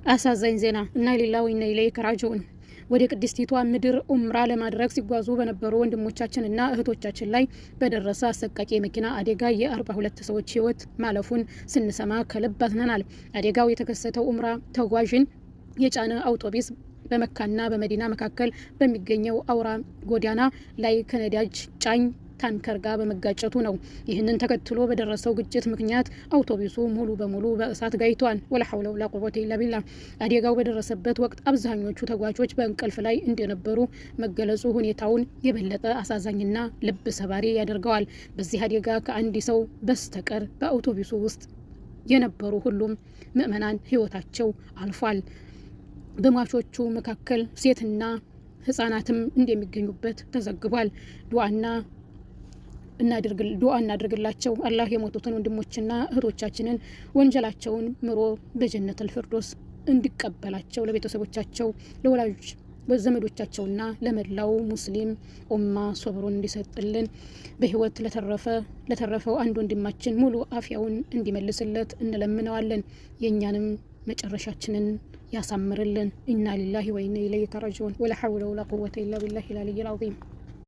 አሳዛኝ ዜና፣ إنا لله وإنا إليه راجعون። ወደ ቅድስቲቷ ምድር ኡምራ ለማድረግ ሲጓዙ በነበሩ ወንድሞቻችንና እህቶቻችን ላይ በደረሰ አሰቃቂ የመኪና አደጋ የ42 ሰዎች ህይወት ማለፉን ስንሰማ ከልብ አዝነናል። አደጋው የተከሰተው ኡምራ ተጓዥን የጫነ አውቶቢስ በመካና በመዲና መካከል በሚገኘው አውራ ጎዳና ላይ ከነዳጅ ጫኝ ታንከር ጋር በመጋጨቱ ነው። ይህንን ተከትሎ በደረሰው ግጭት ምክንያት አውቶቡሱ ሙሉ በሙሉ በእሳት ጋይቷል። ولا حول ولا قوة إلا بالله። አደጋው በደረሰበት ወቅት አብዛኞቹ ተጓዦች በእንቅልፍ ላይ እንደነበሩ መገለጹ ሁኔታውን የበለጠ አሳዛኝና ልብ ሰባሪ ያደርገዋል። በዚህ አደጋ ከአንድ ሰው በስተቀር በአውቶቡሱ ውስጥ የነበሩ ሁሉም ምዕመናን ህይወታቸው አልፏል። በሟቾቹ መካከል ሴትና ህጻናትም እንደሚገኙበት ተዘግቧል። ዱዓ እናድርግላቸው። አላህ የሞቱትን ወንድሞችና እህቶቻችንን ወንጀላቸውን ምሮ በጀነተል ፊርዶስ እንዲቀበላቸው፣ ለቤተሰቦቻቸው፣ ለወላጆች ዘመዶቻቸውና ለመላው ሙስሊም ኡማ ሶብሩን እንዲሰጥልን፣ በህይወት ለተረፈው አንድ ወንድማችን ሙሉ አፊያውን እንዲመልስለት እንለምነዋለን። የእኛንም መጨረሻችንን ያሳምርልን። إنا لله وإنا إليه راجعون። ولا حول ولا قوة إلا بالله العلي العظيم።